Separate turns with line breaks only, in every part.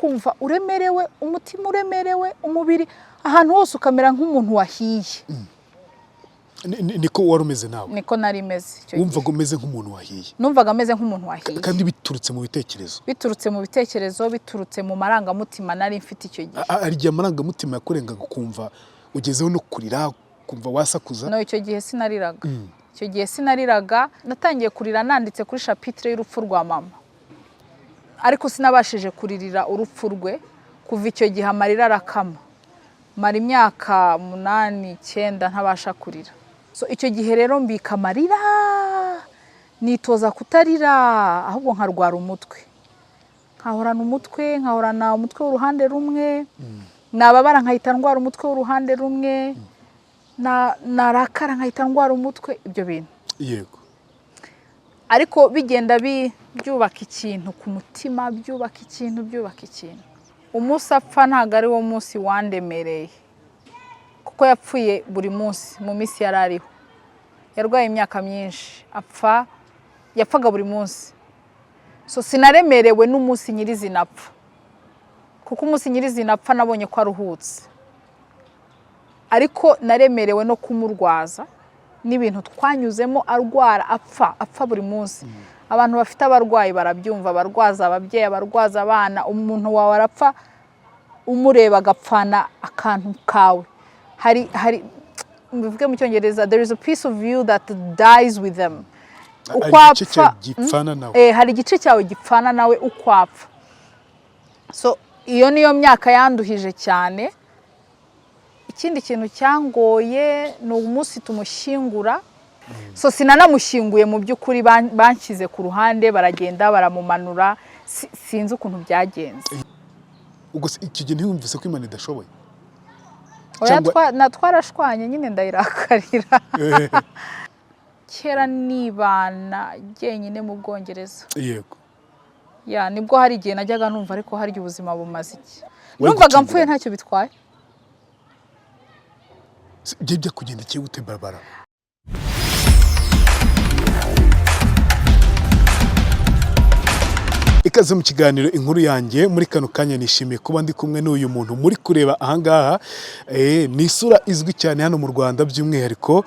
Kumva uremerewe, umutima uremerewe, umubiri ahantu hose ukamera nk'umuntu wahiye.
Niko wari umeze nawe?
Niko nari meze icyo gihe.
Wumvaga umeze nk'umuntu wahiye?
Numvaga ameze nk'umuntu wahiye.
Kandi biturutse mu bitekerezo?
Biturutse mu bitekerezo, biturutse mu marangamutima nari mfite icyo gihe.
Hari igihe amarangamutima yakurengaga, ukumva ugezeho no kurira, ukumva wasakuza?
No, icyo gihe sinariraga. Icyo gihe sinariraga. Natangiye kurira nanditse kuri chapitre y'urupfu rwa mama, ariko sinabashije kuririra urupfu rwe. Kuva icyo gihe amarira arakama, mara imyaka 8, 9 ntabasha kurira. So icyo gihe rero mbika amarira, nitoza kutarira, ahubwo nkarwara umutwe, nkahorana umutwe, nkahorana umutwe w'uruhande rumwe. Nababara nkahita ndwara umutwe w'uruhande rumwe, narakara nkahita ndwara umutwe, ibyo bintu. Ariko bigenda byubaka ikintu ku mutima, byubaka ikintu, byubaka ikintu. Umunsi apfa ntabwo ari wo munsi wandemereye, kuko yapfuye buri munsi mu minsi yari ariho. Yarwaye imyaka myinshi, apfa, yapfaga buri munsi. So sinaremerewe n'umunsi nyirizina apfa, kuko umunsi nyirizina apfa nabonye ko aruhutse. Ariko naremerewe no kumurwaza n'ibintu twanyuzemo arwara, apfa, apfa buri munsi. Abantu bafite abarwayi barabyumva, abarwaza ababyeyi, abarwaza abana. Umuntu wawe arapfa umureba, agapfana akantu kawe. Hari mbivuge mu Cyongereza, there is a piece of you that dies with them.
Hari
Uko
igice
apfa
cyawe gipfana nawe.
Hari igice cyawe gipfana nawe uko apfa. So iyo niyo myaka yanduhije cyane. Ikindi kintu cyangoye ni umunsi tumushyingura. So sinanamushyinguye mu by'ukuri, banshyize ku ruhande, baragenda baramumanura. Sinzi ukuntu byagenze.
Ubwo se icyo gihe ntiwumvise ko Imana idashoboye?
Oya, na twarashwanye nyine, ndayirakarira. Kera nibana jyenyine mu Bwongereza, ya, nibwo hari igihe najyaga numva, ariko harya ubuzima bumaze iki?
Wari
Numvaga mpfuye
gutungurana.
ntacyo bitwaye.
Byari byakugendekeye gute, Barbara? Ikaze mu kiganiro Inkuru Yanjye. Muri kano kanya nishimiye kuba ndi kumwe n'uyu muntu muri kureba ahangaha. Ni isura izwi cyane hano mu Rwanda, by'umwihariko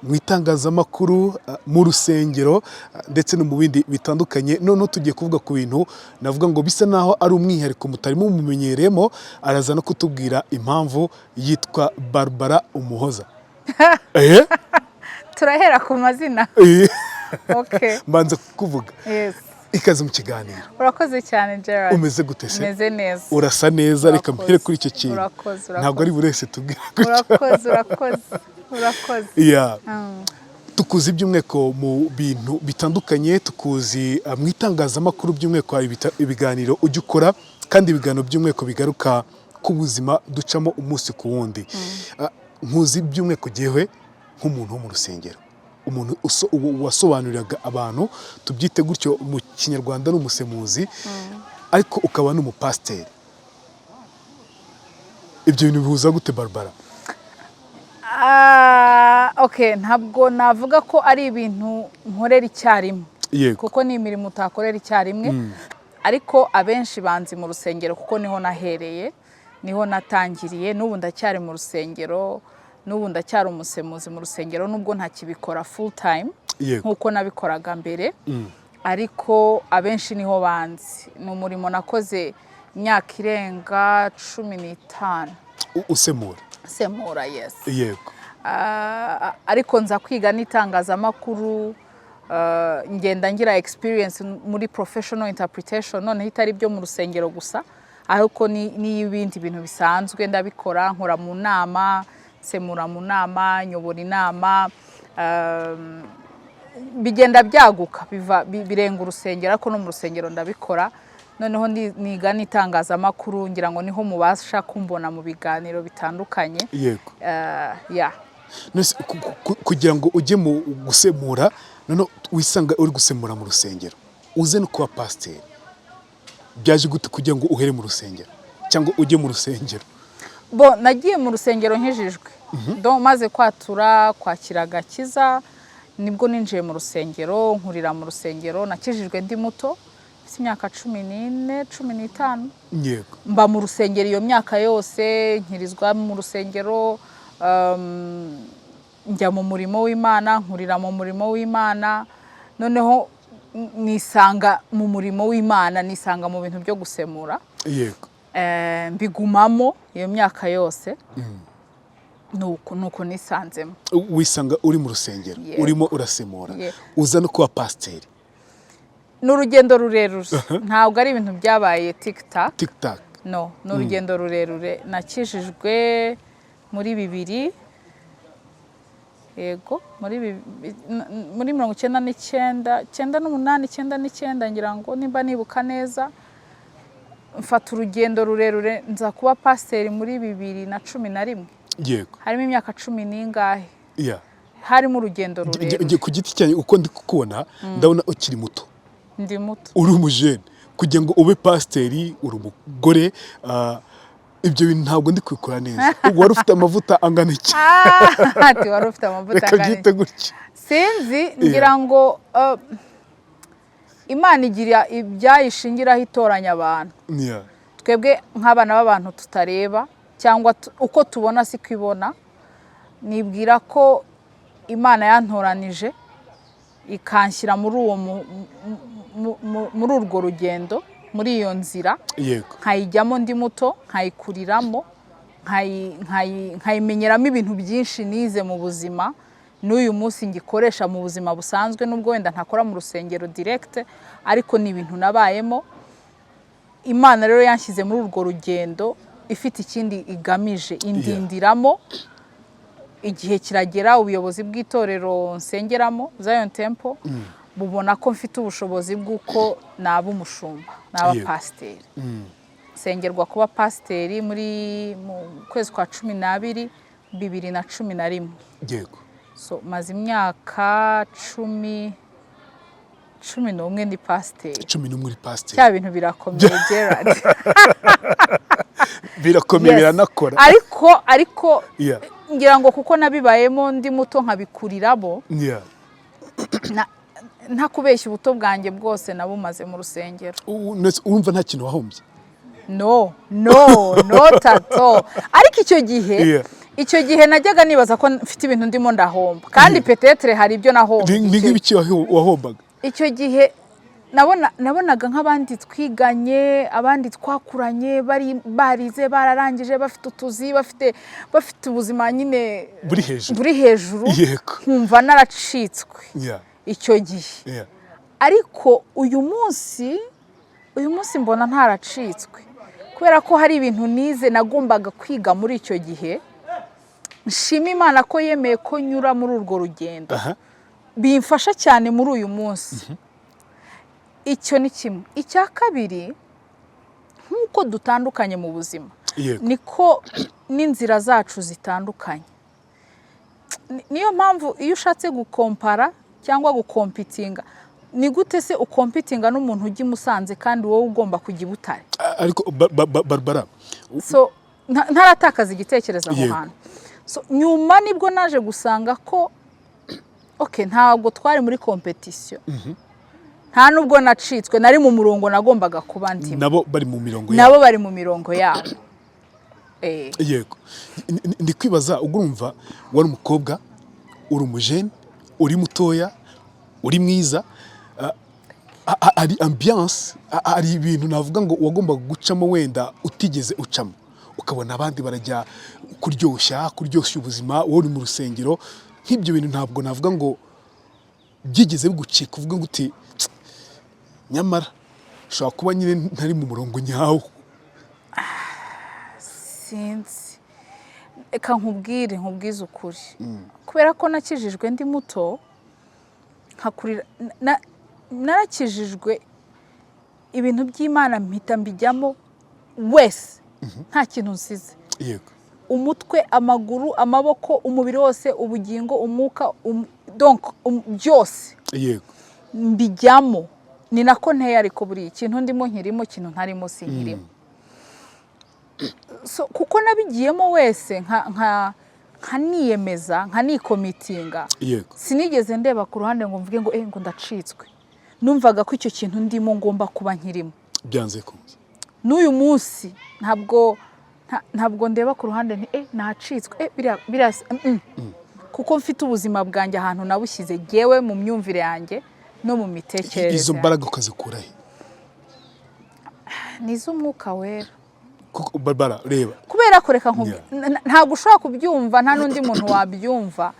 mu itangazamakuru, mu rusengero, ndetse no mu bindi bitandukanye. Noneho tugiye kuvuga ku bintu navuga ngo bisa naho ari umwihariko mutarimo mumenyereyemo. Araza no kutubwira impamvu yitwa Barbara Umuhoza.
Turahera ku mazina? Okay.
Mbanza kukuvuga.
Yes.
Ikaze mu kiganiro.
Urakoze cyane, Gerard.
Umeze gute se?
Umeze neza.
Urasa neza, reka
Urakoze.
mpere kuri icyo kintu.
Urakoze, urakoze.
Ntabwo ari buri wese tubwira gutyo.
Urakoze, urakoze, urakoze.
Yeah. Tukuzi by'umwihariko mu bintu bitandukanye, tukuzi mu itangazamakuru, by'umwihariko hari ibiganiro ujya ukora, kandi ibiganiro by'umwihariko bigaruka ku buzima ducamo umunsi ku wundi. Nkuzi by'umwihariko jyewe nk'umuntu wo mu rusengero, umuntu wasobanuriraga abantu, tubyite gutyo mu Kinyarwanda, ni umusemuzi, ariko ukaba n'umupasiteri. Ibyo bintu bihuza gute, Barbara?
Ah, okay, ntabwo navuga ko ari ibintu nkorera icyarimwe, kuko ni imirimo utakorera icyarimwe. Ariko abenshi banzi mu rusengero, kuko niho nahereye, niho natangiriye. N'ubu ndacyari mu rusengero, n'ubu ndacyari umusemuzi mu rusengero, nubwo ntakibikora full time nk'uko nabikoraga mbere. Ariko abenshi niho banzi. Ni umurimo nakoze imyaka irenga 15.
Usemura?
Semura, yes. Ah, ariko nza kwiga n'itangazamakuru, ngenda ngira experience muri professional interpretation, noneho itari ibyo mu rusengero gusa, ariko n'ibindi bintu bisanzwe ndabikora. Nkora mu nama, nsemura mu nama, nyobora inama, bigenda byaguka, biva birenga urusengero, ariko no mu rusengero ndabikora. Noneho niga n'itangazamakuru, ngira ngo niho mubasha kumbona mu biganiro bitandukanye. Yeah.
None se kugira ngo ujye mu gusemura, noneho wisanga uri gusemura mu rusengero, uze no kuba pasiteri, byaje gute kugira ngo uhere mu rusengero cyangwa ujye mu rusengero?
Bo nagiye mu rusengero nkijijwe. Donc maze kwatura, kwakira agakiza, nibwo ninjiye mu rusengero, nkurira mu rusengero. Nakijijwe ndi muto, Mfite imyaka 14, 15. Mba mu rusengero iyo myaka yose, nkirizwa mu rusengero, njya mu murimo w'Imana, nkurira mu murimo w'Imana. Noneho nisanga mu murimo w'Imana, nisanga mu bintu byo gusemura. Mbigumamo iyo myaka yose. Nuko nisanzemo.
Wisanga uri mu rusengero,
Yego.
urimo urasemura,
Yego.
uza no kuba pasiteri.
Ni urugendo rurerure, ntabwo ari ibintu byabaye tic tac.
Tic tac.
No, ni urugendo rurerure. Nakijijwe muri bibiri, yego, muri 99, 98, 99 ngira ngo, nimba nibuka neza. Mfata urugendo rurerure, nza kuba pasiteri muri 2011. Harimo imyaka cumi n'ingahe. Harimo urugendo rurerure.
Njye ku giti cyanjye, uko ndi kukubona, ndabona ukiri muto.
Ndi muto.
Uri umujene kugira ngo ube pasiteri, uri umugore, ibyo bintu ntabwo ndi kubikora neza. Wari ufite amavuta angana iki?
Ati wari ufite amavuta
Reka
angana
byite
iki?
gutya.
Sinzi, ngira ngo Imana igira ibyayishingiraho itoranya abantu. Twebwe nk'abana b'abantu tutareba, cyangwa uko tubona siko ibona. Nibwira ko Imana yantoranije ikanshyira muri uwo muri urwo rugendo, muri iyo nzira, nkayijyamo ndi muto, nkayikuriramo, nkayimenyeramo ibintu byinshi nize mu buzima n'uyu munsi ngikoresha mu buzima busanzwe, nubwo wenda ntakora mu rusengero direct, ariko ni ibintu nabayemo. Imana rero yanshyize muri urwo rugendo ifite ikindi igamije, indindiramo. Igihe kiragera, ubuyobozi bw'itorero nsengeramo, Zion Temple, bubona ko mfite ubushobozi bw'uko naba umushumba, naba pasiteri. Nsengerwa kuba pasiteri muri mu kwezi kwa 12 2011. So maze imyaka 11 ndi pasiteri.
11 uri pasiteri.
Cya bintu birakomeye, Gerard.
Birakomeye.
Yes.
Biranakora.
Ariko ngira ngo kuko nabibayemo ndi muto, nkabikuriramo, ntakubeshya, ubuto bwanjye bwose nabumaze mu rusengero.
Ndetse urumva nta kintu wahombye?
No, no, not at all. Ariko icyo gihe, icyo gihe najyaga nibaza ko mfite ibintu ndimo ndahomba, kandi peut-être hari ibyo nahombye.
Ni nk'ibiki wahombaga?
Icyo gihe nabonaga nk'abandi twiganye, abandi twakuranye, bari barize, bararangije, bafite utuzi, bafite ubuzima nyine
buri hejuru.
Buri hejuru. Nkumva naracitswe icyo gihe. Ariko uyu munsi mbona ntaracitswe, kubera ko hari ibintu nize nagombaga kwiga muri icyo gihe. Nshima Imana ko yemeye ko nyura muri urwo rugendo. Bimfasha cyane muri uyu munsi. Icyo ni kimwe. Icya kabiri, nk'uko dutandukanye mu buzima, niko n'inzira zacu zitandukanye. Niyo mpamvu iyo ushatse gukompara cyangwa gukompitinga, ni gute se ukompitinga n'umuntu ujya i Musanze kandi wowe ugomba kujya i Butare?
Ariko Barbara,
So ntaratakaza igitekerezo aho hantu. So nyuma nibwo naje gusanga ko okay, ntabwo twari muri compétition, nta nubwo nacitswe, nari mu murongo nagombaga kuba ndimo.
Nabo bari mu mirongo yabo.
Nabo bari mu mirongo yabo.
Yego. Ndi kwibaza, ubwo urumva wari umukobwa, uri umujene, uri mutoya, uri mwiza, hari ambiance, hari ibintu navuga ngo wagombaga gucamo wenda utigeze ucamo, ukabona abandi barajya kuryoshya ubuzima, wowe uri mu rusengero. Nk'ibyo bintu ntabwo navuga ngo byigeze bigucika, uvuga ngo uti: "Tsk, nyamara ushobora kuba nyine ntari mu murongo nyawo"?
Sinzi, reka nkubwire, nkubwize ukuri. Kubera ko nakijijwe ndi muto, nkakurira narakijijwe, ibintu by'Imana mpita mbijyamo wese, nta kintu nsize. Umutwe, amaguru, amaboko, umubiri wose, ubugingo, umwuka, donc byose mbijyamo. Ni nako nteye, ariko buriya ikintu ndimo nkirimo, ikintu ntarimo sinkirimo. So, kuko nabigiyemo wese, nkaniyemeza, nkanikomitinga, sinigeze ndeba ku ruhande ngo mvuge ngo ngo ndacitswe. Numvaga ko icyo kintu ndimo ngomba kuba nkirimo.
Byanze kunze.
N'uyu munsi ntabwo ndeba ku ruhande nti nacitswe, biriya biriya Kuko mfite ubuzima bwanjye ahantu nabushyize jyewe mu myumvire yanjye no mu mitekerereze
Izo
yanjye.
mbaraga ukazikura he?
Ni iz'Umwuka Wera.
Kuko Barbara, reba.
Kubera ko reka ntabwo ushobora kubyumva, nta n'undi muntu wabyumva.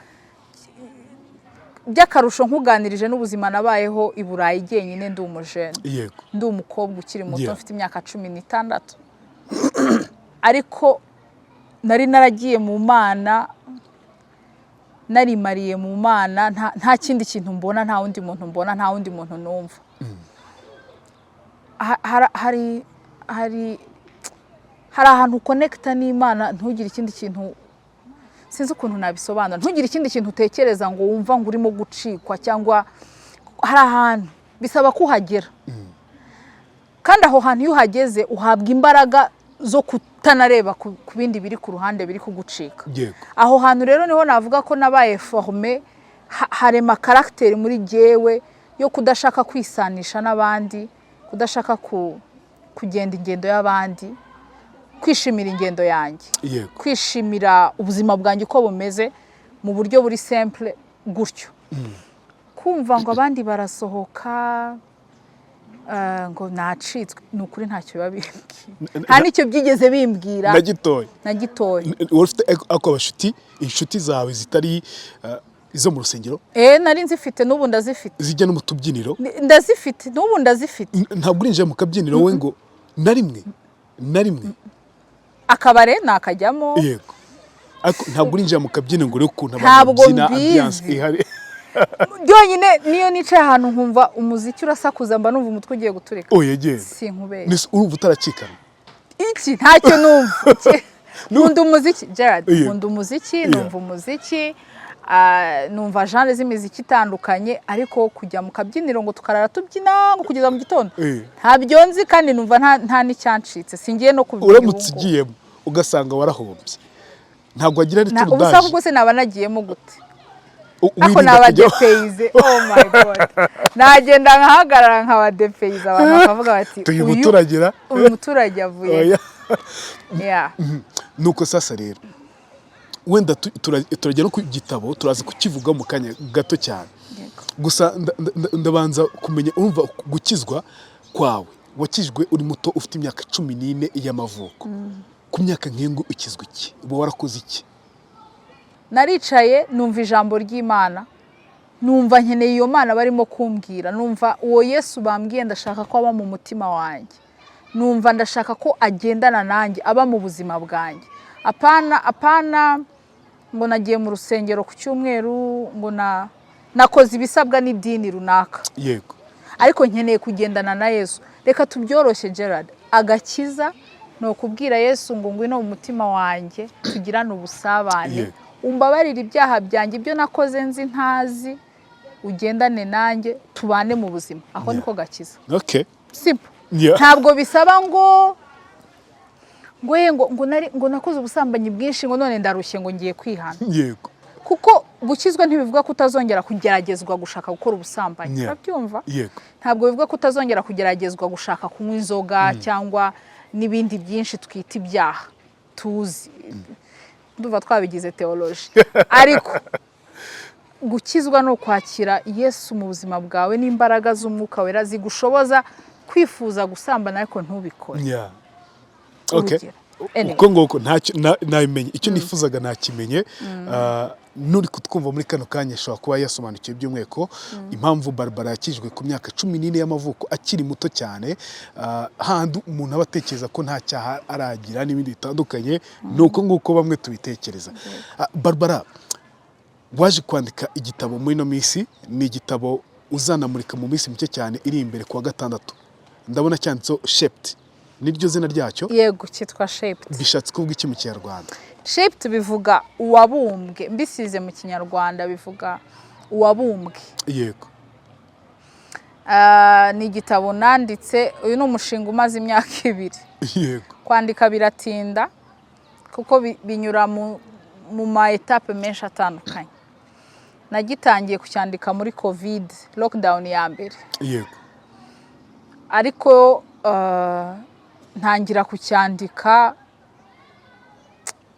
By'akarusho nkuganirije n'ubuzima nabayeho i Burayi jyenyine, ndi umujene, ndi umukobwa ukiri muto, mfite imyaka 16, ariko nari naragiye mu Mana, narimariye mu Mana, nta kindi kintu mbona, nta wundi muntu mbona, nta wundi muntu numva. Hari ahantu uconnecta n'Imana, ntugire ikindi kintu, sinzi ukuntu nabisobanura, ntugire ikindi kintu utekereza ngo wumva ngo urimo gucikwa, cyangwa hari ahantu bisaba ko uhagera. Kandi aho hantu iyo uhageze uhabwa imbaraga zo kutanareba ku bindi biri ku ruhande biri kugucika. Aho hantu rero niho navuga ko nabaye formé, harema caractère muri jyewe yo kudashaka kwisanisha n'abandi, kudashaka kugenda ingendo y'abandi, kwishimira ingendo yanjye, kwishimira ubuzima bwanjye uko bumeze mu buryo buri simple gutyo. Kumva ngo abandi barasohoka, ngo nacitswe, ni ukuri ntacyo biba bimbwiye, nta n'icyo byigeze bimbwira.
Na gitoya?
Na gitoya.
Wari ufite ako abashuti, inshuti zawe zitari izo mu rusengero?
Nari nzifite, n'ubu ndazifite.
Zijya no mu tubyiniro?
Ndazifite, n'ubu ndazifite.
Ntabwo urinjira mu kabyiniro we ngo na rimwe na rimwe?
Akabare nakajyamo.
Yego, ariko ntabwo urinjira mu kabyiniro ngo urebe ukuntu abantu
Ntabwo
babyina,
mbizi.
ambiance ihari?
Byonyine niyo nicaye ahantu nkumva umuziki urasakuza, mba numva umutwe ugiye guturika.
Oya, genda.
Sinkubeshye.
Nese urumva utaracikana?
Iki ntacyo numva. Nkunda umuziki, Gerard. Nkunda umuziki, numva umuziki, numva genre z'imiziki itandukanye, ariko kujya mu kabyiniro ngo tukarara tubyina ngo kugeza mu gitondo, ntabyo nzi, kandi numva nta n'icyancitse, singiye no kubimenya ubu
Uramutse
ngubu.
ugiyemo ugasanga warahombye, ntabwo wagira
Ubu
n'iturudaje?
se ubwo se naba nagiyemo gute? Ariko
Wirinda
naba
kujyaho.
dépaysé. Oh my God, nagenda nkahagarara nkaba dépaysé, abantu bakavuga bati:
Tuyu
"Uyu
muturage
uyu muturage avuye."
Oya.
Yeah.
Nuko sasa rero wenda turajya no ku gitabo, turaza kukivuga mu kanya gato cyane. Gusa ndabanza kumenya, urumva gukizwa kwawe, wakijwe uri muto, ufite imyaka 14 y'amavuko. Ku myaka nk'iyo ukizwa iki? Uba warakoze iki?
Naricaye numva ijambo ry'Imana, numva nkeneye iyo Mana barimo kumbwira, numva uwo Yesu bambwiye ndashaka ko aba mu mutima wanjye, numva ndashaka ko agendana nanjye, aba mu buzima bwanjye. Apana, apana ngo nagiye mu rusengero ku cyumweru, ngo na nakoze ibisabwa n'idini runaka, ariko nkeneye kugendana na Yesu. Reka tubyoroshye, Gerard, agakiza ni ukubwira Yesu ngo: "Ngwino mu mutima wanjye, tugirane ubusabane, umbabarire ibyaha byanjye, ibyo nakoze nzi ntazi, ugendane nanjye, tubane mu buzima." Aho niko gakiza. Simple. Ntabwo bisaba ngo ye ngo nari ngo nakoze ubusambanyi bwinshi, ngo none ndarushye, ngo ngiye kwihana. Kuko gukizwa ntibivuga ko utazongera kugeragezwa gushaka gukora ubusambanyi. Urabyumva?
Yego.
Ntabwo bivuga ko utazongera kugeragezwa gushaka kunywa inzoga cyangwa n'ibindi byinshi twita ibyaha tuzi. Ndumva twabigize théologie, ariko gukizwa ni ukwakira Yesu mu buzima bwawe n'imbaraga z'Umwuka Wera zigushoboza kwifuza gusambana ariko ntubikore.
Okay.
Urugero. Anyway.
Uko nguko ntacyo nabimenye, icyo nifuzaga nakimenye. Nuri kutwumva muri kano kanya ashobora kuba yasobanukiwe by'umwihariko impamvu Barbara yakijwe ku myaka 14 y'amavuko, akiri muto cyane. Handi umuntu aba atekereza ko nta cyaha aragira n'ibindi bitandukanye, ni uko nguko bamwe tubitekereza. Barbara, waje kwandika igitabo muri ino minsi, ni igitabo uzanamurika mu minsi mike cyane iri imbere ku wa gatandatu. Ndabona cyanditseho Shaped, niryo zina ryacyo?
Yego, cyitwa Shaped.
Bishatse kuvuga iki mu Kinyarwanda?
Shaped bivuga uwabumbwe. Mbisize mu Kinyarwanda bivuga uwabumbwe. Ni igitabo nanditse, uyu ni umushinga umaze imyaka 2. Kwandika biratinda kuko binyura mu ma étapes menshi atandukanye. Nagitangiye kucyandika muri COVID lockdown ya mbere, ariko ntangira kucyandika,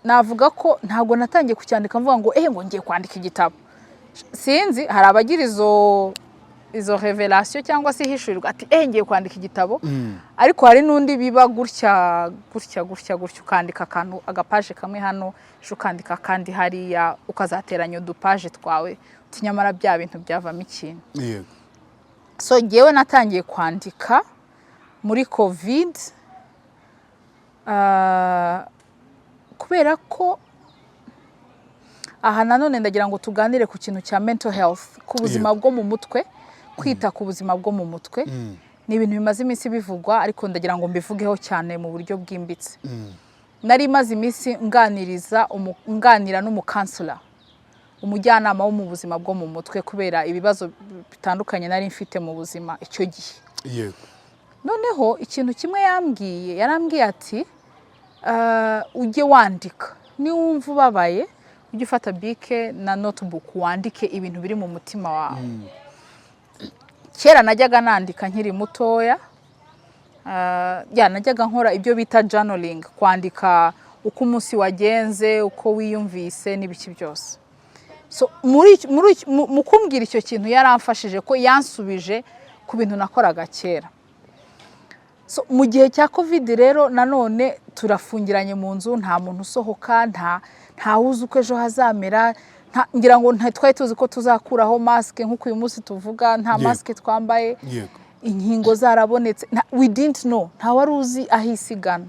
navuga ko ntabwo natangiye kucyandika mvuga ngo ngo ngiye kwandika igitabo. Sinzi, hari abagira izo révélation cyangwa se ihishurirwa, ati ngiye kwandika igitabo, ariko hari n'undi biba gutya gutya gutya gutya, ukandika akantu, agapaje kamwe hano, ejo ukandika akandi hariya, ukazateranya udupaje twawe, uti nyamara bya bintu byavamo ikintu. So ngewe natangiye kwandika muri COVID, kubera ko aha nanone ndagira ngo tuganire ku kintu cya mental health, ku buzima bwo mu mutwe. Kwita ku buzima bwo mu mutwe ni ibintu bimaze iminsi bivugwa, ariko ndagira ngo mbivugeho cyane mu buryo bwimbitse. Nari maze iminsi nganira n'umu counselor, umujyanama wo mu buzima bwo mu mutwe, kubera ibibazo bitandukanye nari mfite mu buzima icyo gihe. Noneho ikintu kimwe yambwiye, yarambwiye ati "Ujye wandika. Niwumva ubabaye, ujye ufata bike na notebook, wandike ibintu biri mu mutima wawe." Kera najyaga nandika nkiri mutoya. Ya, najyaga nkora ibyo bita journaling, kwandika uko umunsi wagenze, uko wiyumvise n'ibiki byose. So muri mu kumbwira icyo kintu yaramfashije, ko yansubije ku bintu nakoraga kera. So mu gihe cya COVID rero nanone turafungiranye mu nzu, nta muntu usohoka, ntawuzi uko ejo hazamera. Ngira ngo twari tuzi ko tuzakuraho masque nk'uko uyu munsi tuvuga nta masque twambaye, inkingo zarabonetse. We didn't know, nta wari uzi aho isi igana.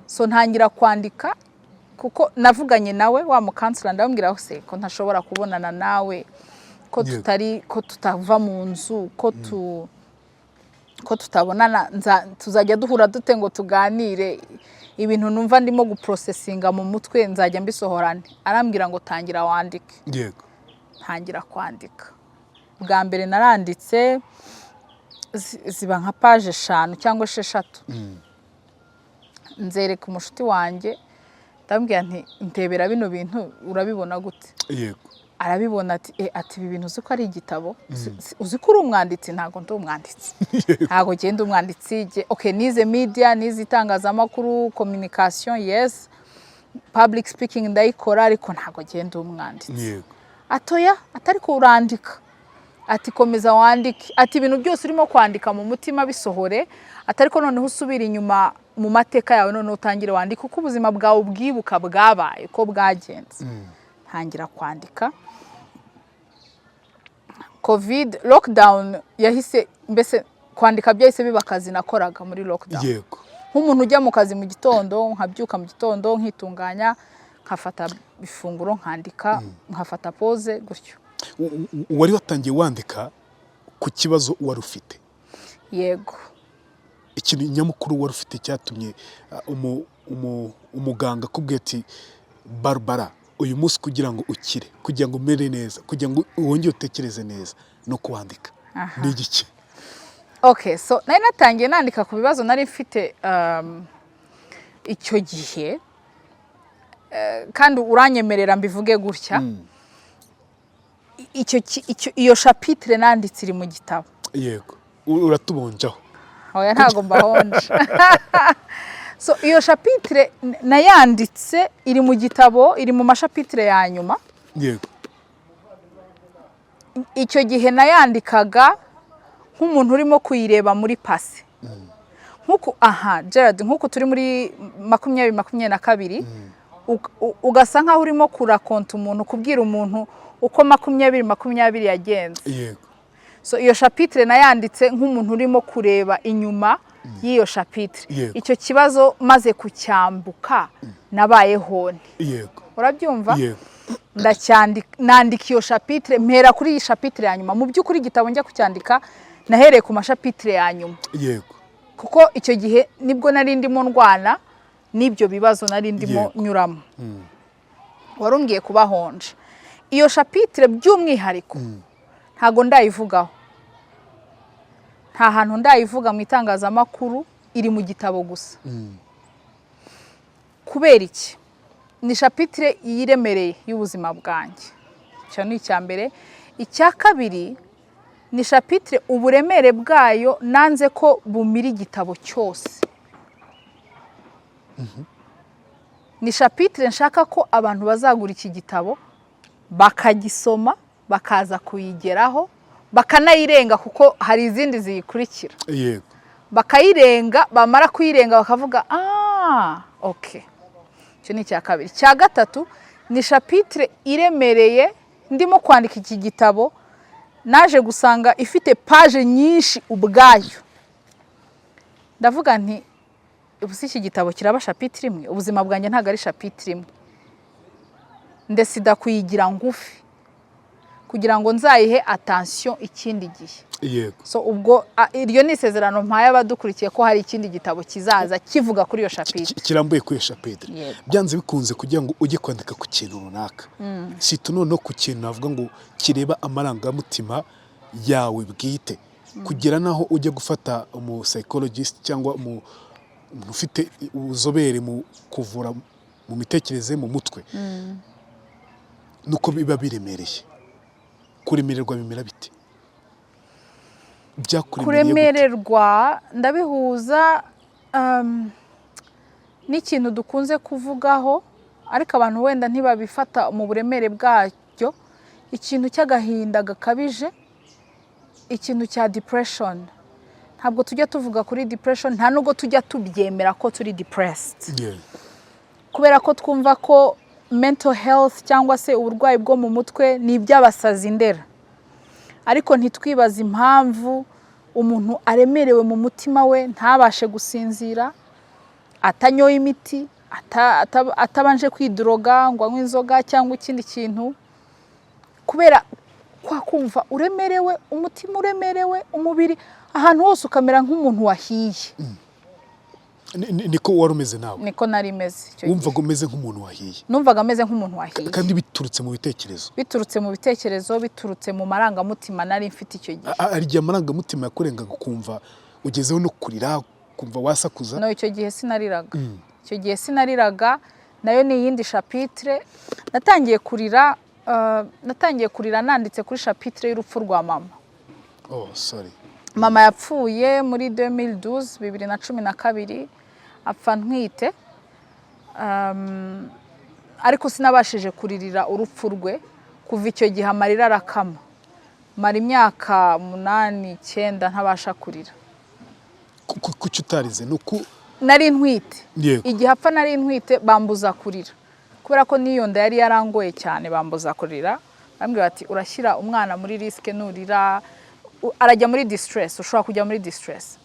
So ntangira kwandika kuko navuganye nawe, wa mu counselor, ndamubwira se ko ntashobora kubonana nawe, ko tutari, ko tutava mu nzu, ko tutabonana, tuzajya duhura dute ngo tuganire? Ibintu numva ndimo guprocessinga mu mutwe nzajya mbisohorane? Arambwira ngo tangira wandike. Ntangira kwandika. Bwa mbere naranditse ziba nka paje 5 cyangwa 6, nzereka umushuti wanjye, ndamubwira nti ndebera bino bintu, urabibona gute? Arabibona, ati ati ibi bintu uzi ko ari igitabo? Uzi ko uri umwanditsi? Ntabwo ndi umwanditsi, ntabwo ngenda umwanditsi. Okay, nize media, nize itangazamakuru, communication, yes, public speaking ndayikora, ariko ntabwo ngenda umwanditsi. Atoya, atari ko urandika, ati komeza wandike, ati ibintu byose urimo kwandika mu mutima bisohore, atari ko noneho usubira inyuma mu mateka yawe, noneho utangire wandike uko ubuzima bwawe ubwibuka bwabaye, uko bwagenze. Ntangira kwandika. COVID lockdown yahise, mbese kwandika byahise biba akazi nakoraga muri lockdown, nk'umuntu ujya mu kazi mu gitondo, nkabyuka mu gitondo, nkitunganya, nkafata ifunguro, nkandika, nkafata pause gutyo.
Wari watangiye wandika ku kibazo wari ufite?
Yego.
Ikintu nyamukuru wari ufite cyatumye umuganga akubwira ati Barbara, uyu munsi kugira ngo ukire, kugira ngo umere neza, kugira ngo wongere utekereze neza no kuwandika, ni igiki?
Okay, so nari natangiye nandika ku bibazo nari mfite icyo gihe. Kandi uranyemerera mbivuge gutya, iyo chapitre nanditse iri mu gitabo.
Yego, uratubonjaho.
Oya, ntabwo mbahonje. So iyo chapitre nayanditse iri mu gitabo, iri mu ma chapitre ya nyuma. Icyo gihe nayandikaga nk'umuntu urimo kuyireba muri passé, nk'uku aha Gerard, nk'uku turi muri 2022, ugasa nk'aho urimo kurakonta umuntu, kubwira umuntu uko 2020 yagenze. So iyo chapitre nayanditse nk'umuntu urimo kureba inyuma y'iyo chapitre. Icyo kibazo maze kucyambuka, nabayeho nte? Urabyumva?
Yego.
Ndacyandika, nandika iyo chapitre, mpera kuri iyi chapitre ya nyuma. Mu by'ukuri igitabo njya kucyandika nahereye ku ma chapitre ya nyuma, kuko icyo gihe nibwo nari ndimo ndwana n'ibyo bibazo nari ndimo nyuramo. Wari umbwiye kubahonje. Iyo chapitre by'umwihariko ntago ndayivugaho, nta hantu ndayivuga mu itangazamakuru, iri mu gitabo gusa. Kubera iki? Ni chapitre yiremereye y'ubuzima bwanjye. Icyo ni icya mbere. Icya kabiri ni chapitre uburemere bwayo nanze ko bumira igitabo cyose. Ni chapitre nshaka ko abantu bazagura iki gitabo bakagisoma, bakaza kuyigeraho, bakanayirenga, kuko hari izindi ziyikurikira. Bakayirenga, bamara kuyirenga bakavuga: "Ah, OK." Icyo ni icya kabiri. Icya gatatu ni chapitre iremereye. Ndimo kwandika iki gitabo, naje gusanga ifite page nyinshi ubwayo. Ndavuga nti: "Ubu si iki gitabo kiraba chapitre imwe? Ubuzima bwanjye ntabwo ari chapitre imwe." Ndécida kuyigira ngufi kugira ngo nzayihe attention ikindi gihe. So ubwo iryo ni isezerano mpaye abadukurikiye ko hari ikindi gitabo kizaza kivuga kuri iyo chapitre.
Kirambuye kuri iyo chapitre.
Yego.
Byanze bikunze, kugira ngo ujye kwandika ku kintu runaka, si noneho ku kintu navuga ngo kireba amarangamutima yawe bwite, kugera naho ujya gufata umu psychologist cyangwa umuntu ufite ubuzobere mu kuvura mu mitekerereze, mu mutwe, nuko biba biremereye. Kuremererwa bimera bite? Byakuremereye gute?
Kuremererwa ndabihuza n'ikintu dukunze kuvugaho, ariko abantu wenda ntibabifata mu buremere bwacyo: ikintu cy'agahinda gakabije, ikintu cya depression. Ntabwo tujya tuvuga kuri depression, nta nubwo tujya tubyemera ko turi depressed, kubera ko twumva ko mental health cyangwa se uburwayi bwo mu mutwe ni iby'abasazi ndera. Ariko ntitwibaze impamvu umuntu aremerewe mu mutima we, ntabashe gusinzira atanyoye imiti, atabanje kwidroga ngo anywe inzoga cyangwa ikindi kintu, kubera kwa kumva uremerewe, umutima uremerewe, umubiri ahantu hose ukamera nk'umuntu wahiye.
Niko wari umeze nawe?
Niko nari meze icyo gihe.
Wumvaga umeze nk'umuntu wahiye?
Numvaga ameze nk'umuntu wahiye.
Kandi biturutse mu bitekerezo?
Biturutse mu bitekerezo, biturutse mu marangamutima nari mfite icyo gihe.
Hari igihe amarangamutima yakurengaga ukumva ugezeho no kurira, ukumva wasakuza?
No, icyo gihe sinariraga. Icyo gihe sinariraga. Nayo ni iyindi chapitre. Natangiye kurira nanditse kuri chapitre y'urupfu rwa mama.
Oh, sorry.
Mama yapfuye muri 2012, 2012, apfa ntwite. Ariko sinabashije kuririra urupfu rwe. Kuva icyo gihe amarira arakama, mara imyaka 8, 9 ntabasha kurira.
Kuki utarize? Ni uku
Nari ntwite. Igihe apfa nari ntwite, bambuza kurira kubera ko n'iyo nda yari yarangoye cyane. Bambuza kurira, bambwira bati: "Urashyira umwana muri risque nurira, arajya muri distress, ushobora kujya muri distress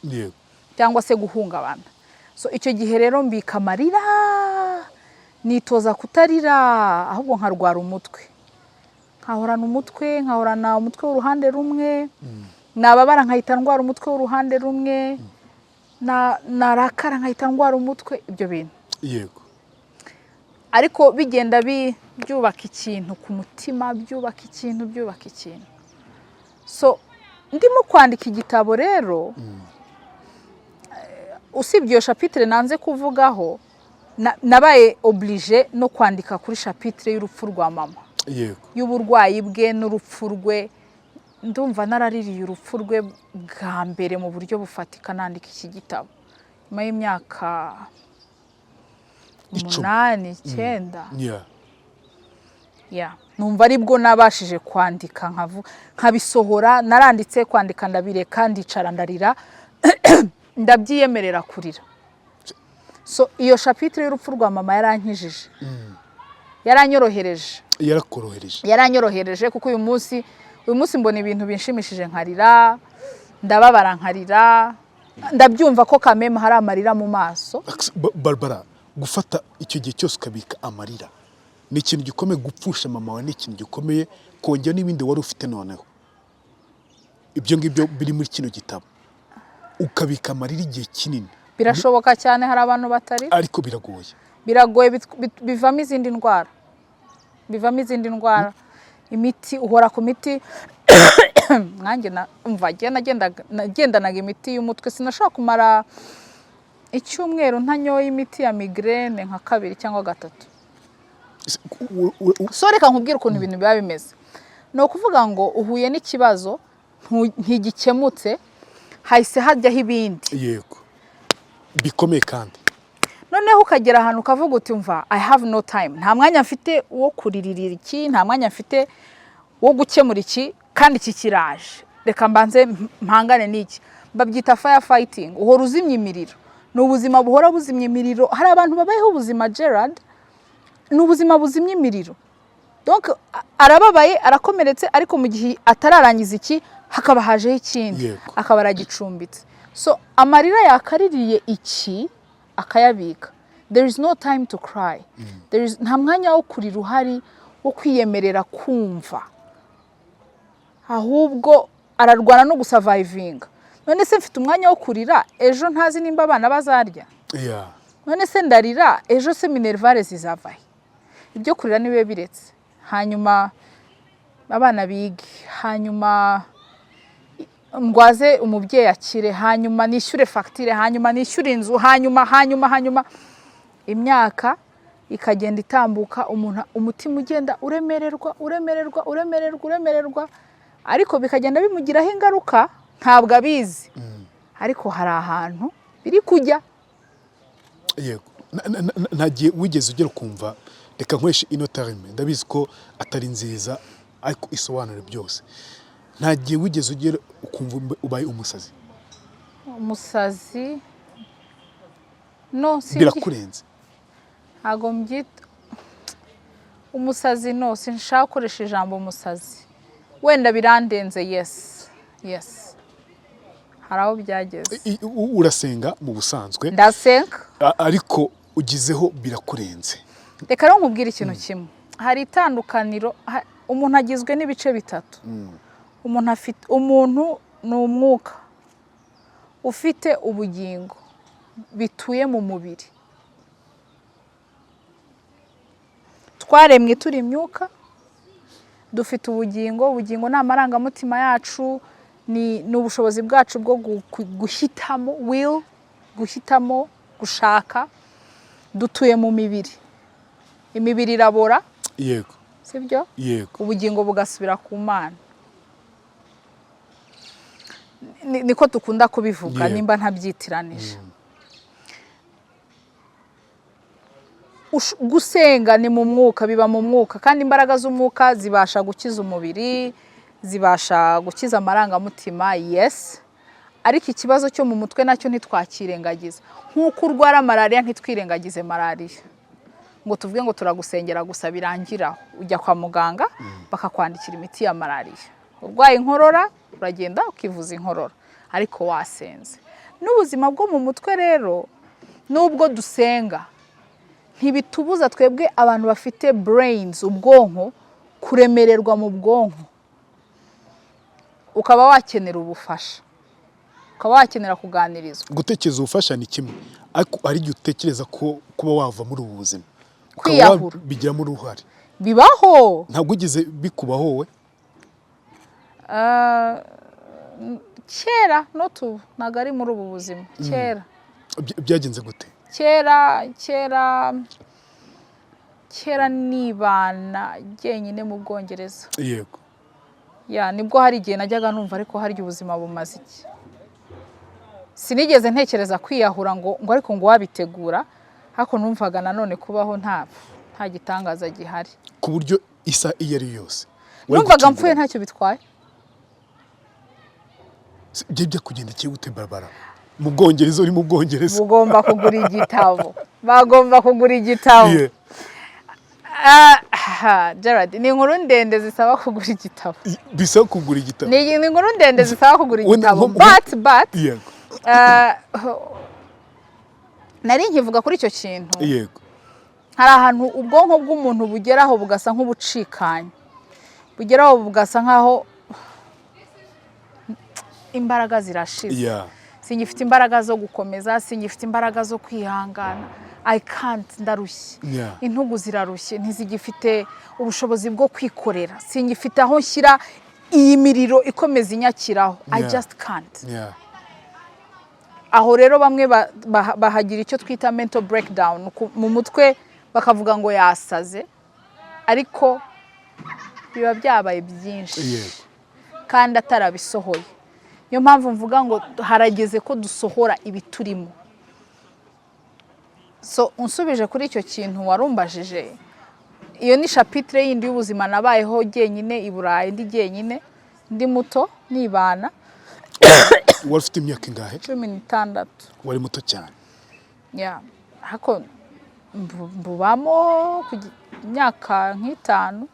cyangwa se guhungabana." So icyo gihe rero mbika amarira, nitoza kutarira, ahubwo nkarwara umutwe, nkahorana umutwe w'uruhande rumwe. Nababara nkahita ndwara umutwe w'uruhande rumwe, narakara nkahita ndwara umutwe, ibyo bintu. Ariko bigenda byubaka ikintu ku mutima, byubaka ikintu, byubaka ikintu. So ndimo kwandika igitabo rero, usibye iyo chapitre nanze kuvugaho, nabaye obligé no kwandika kuri chapitre y'urupfu rwa mama, y'uburwayi bwe n'urupfu rwe. Ndumva naraririye urupfu rwe bwa mbere mu buryo bufatika nandika iki gitabo nyuma y'imyaka
10.
8, 9. Yeah. Numva aribwo nabashije kwandika, nkabisohora. Naranditse, kwandika ndabireka, ndicara ndarira, ndabyiyemerera kurira. So iyo chapitre y'urupfu rwa mama yarankijije, yaranyorohereje.
Yarakorohereje.
Yaranyorohereje, kuko uyu munsi mbona ibintu binshimishije nkarira, ndababara nkarira, ndabyumva ko kameme hari amarira mu maso.
Barbara, gufata icyo gihe cyose ukabika amarira ni ikintu gikomeye. Gupfusha mama wawe ni ikintu gikomeye, kongera n'ibindi wari ufite, noneho ibyo ngibyo biri muri kino gitabo, ukabika amarira igihe kinini.
Birashoboka cyane, hari abantu batarira.
Ariko biragoye.
Biragoye, bivamo izindi ndwara, bivamo izindi ndwara, imiti, uhora ku miti. Nkanjye umva, njye nagendanaga imiti y'umutwe. Sinashobora kumara icyumweru ntanyoye imiti ya migraine nka kabiri cyangwa gatatu. So reka nkubwire ukuntu ibintu biba bimeze. Ni ukuvuga ngo uhuye n'ikibazo, ntigikemutse, hahise hajyaho ibindi.
Yego, bikomeye kandi.
Noneho ukagera ahantu ukavuga uti: "Mva, I have no time, nta mwanya mfite wo kuririra iki, nta mwanya mfite wo gukemura iki, kandi iki kiraje, reka mbanze mpangane n'iki." Babyita fire fighting, uhora uzimya imiriro. Ni ubuzima buhora buzimya imiriro. Hari abantu babayeho ubuzima, Gerard, ni ubuzima buzimya imiriro. Donc arababaye, arakomeretse, ariko mu gihe atararangiza iki, hakaba hajeho ikindi, akaba aragicumbitse. So amarira yakaririye iki akayabika. There is no time to cry. Nta mwanya wo kurira uhari, wo kwiyemerera kumva. Ahubwo ararwana no gusurvivinga. None se mfite umwanya wo kurira ejo ntazi nimba abana bazarya? None se ndarira ejo se minerval zizava he? Ibyo kurira nibibe biretse, hanyuma abana bige, hanyuma ndwaze umubyeyi akire, hanyuma nishyure fagitire, hanyuma nishyure inzu, hanyuma, hanyuma, hanyuma. Imyaka ikagenda itambuka, umuntu umutima ugenda uremererwa, uremererwa, uremererwa, uremererwa, ariko bikagenda bimugiraho ingaruka. Ntabwo abizi, ariko hari ahantu biri kujya.
Yego. Nta gihe wigeze ugera ukumva, reka nkoreshe ino terme, ndabizi ko atari nziza ariko isobanura byose, nta gihe wigeze ugera ukumva ubaye umusazi?
Umusazi? No, si.
Birakurenze.
Ntabwo mbyita umusazi, no, sinshaka gukoresha ijambo umusazi. Wenda birandenze, yes, hari aho byageze.
Urasenga mu busanzwe?
Ndasenga.
Ariko ugizeho birakurenze.
Reka rero nkubwire ikintu kimwe. Hari itandukaniro. Umuntu agizwe n'ibice bitatu. Umuntu afite, umuntu ni umwuka ufite ubugingo bituye mu mubiri. Twaremwe turi imyuka, dufite ubugingo. Ubugingo ni amarangamutima yacu, ni ubushobozi bwacu bwo guhitamo, will, guhitamo, gushaka. Dutuye mu mibiri, imibiri irabora. Sibyo?
Yego.
Ubugingo bugasubira ku Mana. Niko dukunda kubivuga, nimba ntabyitiranije. Gusenga ni mu mwuka, biba mu mwuka, kandi imbaraga z'umwuka zibasha gukiza umubiri, zibasha gukiza amarangamutima, yes, ariko ikibazo cyo mu mutwe nacyo ntitwakirengagiza. Nk'uko urwara malariya ntitwirengagize malariya ngo tuvuge ngo turagusengera gusa birangiraho. Ujya kwa muganga bakakwandikira imiti ya malariya. Urwaye inkorora uragenda ukivuza inkorora, ariko wasenze. N'ubuzima bwo mu mutwe rero, nubwo dusenga, ntibitubuza twebwe abantu bafite brains, ubwonko, kuremererwa mu bwonko, ukaba wakenera ubufasha, ukaba wakenera kuganirizwa.
Gutekereza ubufasha ni kimwe, ariko hari igihe utekereza ko kuba wava muri ubu buzima, ukaba
Kwiyahura.
wabigiramo uruhare.
Bibaho.
Ntabwo wigeze bikubaho wowe?
Ah, kera, not ubu, ntabwo ari muri ubu buzima, kera.
Byagenze gute?
Kera, kera, kera, nibana jyenyine mu Bwongereza. Ya, nibwo hari igihe najyaga numva, ariko harya ubuzima bumaze iki? Sinigeze ntekereza kwiyahura ngo ariko ngo wabitegura, ariko numvaga nanone kubaho nta gitangaza gihari.
Ku buryo isa iyo ari yo yose wari
Numvaga mpfuye
gutungurana.
ntacyo bitwaye.
Byari byakugendekeye gute, Barbara, mu Bwongereza, uri mu Bwongereza?
Mugomba kugura igitabo, bagomba kugura igitabo. Ah, Gerard, ni inkuru ndende zisaba kugura igitabo.
Bisaba kugura igitabo.
Ni inkuru ndende zisaba kugura
Wenda
igitabo. But nari nkivuga kuri icyo kintu. Hari ahantu ubwonko bw'umuntu bugeraho bugasa nk'ubucikanye, bugeraho bugasa nk'aho imbaraga zirashize. Singifite imbaraga zo gukomeza, singifite imbaraga zo kwihangana, I can't, ndarushye. Intugu zirarushye, ntizigifite ubushobozi bwo kwikorera, singifite aho nshyira iyi miriro ikomeza inyakiraho, I just can't. Aho rero bamwe bahagira icyo twita mental breakdown mu mutwe, bakavuga ngo yasaze, ariko Biba byabaye byinshi kandi atarabisohoye. Niyo mpamvu mvuga ngo harageze ko dusohora ibiturimo. So unsubije kuri icyo kintu warumbajije, iyo ni chapitre yindi y'ubuzima nabayeho jyenyine i Burayi, ndi jyenyine, ndi muto, nibana.
Wari ufite imyaka ingahe?
16.
Wari muto cyane.
Ya, ariko mbubamo imyaka nk'itanu.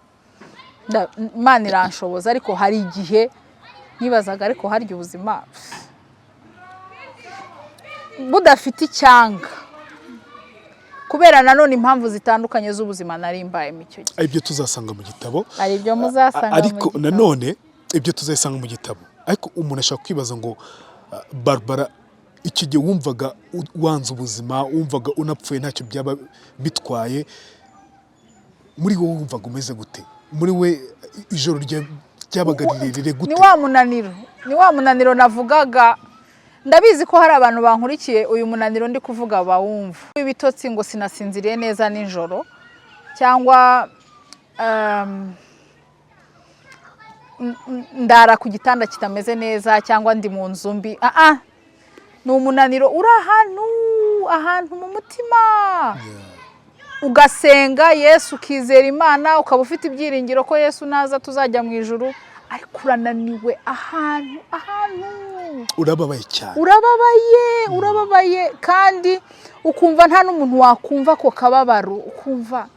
Imana iranshoboza, ariko hari igihe nibazaga, ariko harya ubuzima budafite icyanga, kubera nanone impamvu zitandukanye z'ubuzima nari mbayemo icyo gihe.
Ibyo tuzasanga mu gitabo.
Hari ibyo muzasanga mu
Ariko
gitabo.
nanone ibyo tuzasanga mu gitabo, ariko umuntu ashobora kwibaza ngo Barbara, icyo gihe wumvaga wanze ubuzima, wumvaga unapfuye ntacyo byaba bitwaye, muri wowe wumvaga umeze gute? Muri we ijoro ryabaga rirerire gute?
Ni wa munaniro navugaga. Ndabizi ko hari abantu bankurikiye, uyu munaniro ndi kuvuga bawumva, ibitotsi, ngo sinasinziriye neza nijoro, cyangwa ndara ku gitanda kitameze neza, cyangwa ndi mu nzu mbi. Ah ah, ni umunaniro uri ahantu mu mutima, ugasenga Yesu, ukizera Imana, ukaba ufite ibyiringiro ko Yesu naza tuzajya mu ijuru, ariko urananiwe ahantu.
Urababaye cyane.
Urababaye, urababaye, kandi ukumva nta n'umuntu wakumva ako kababaro, ukumva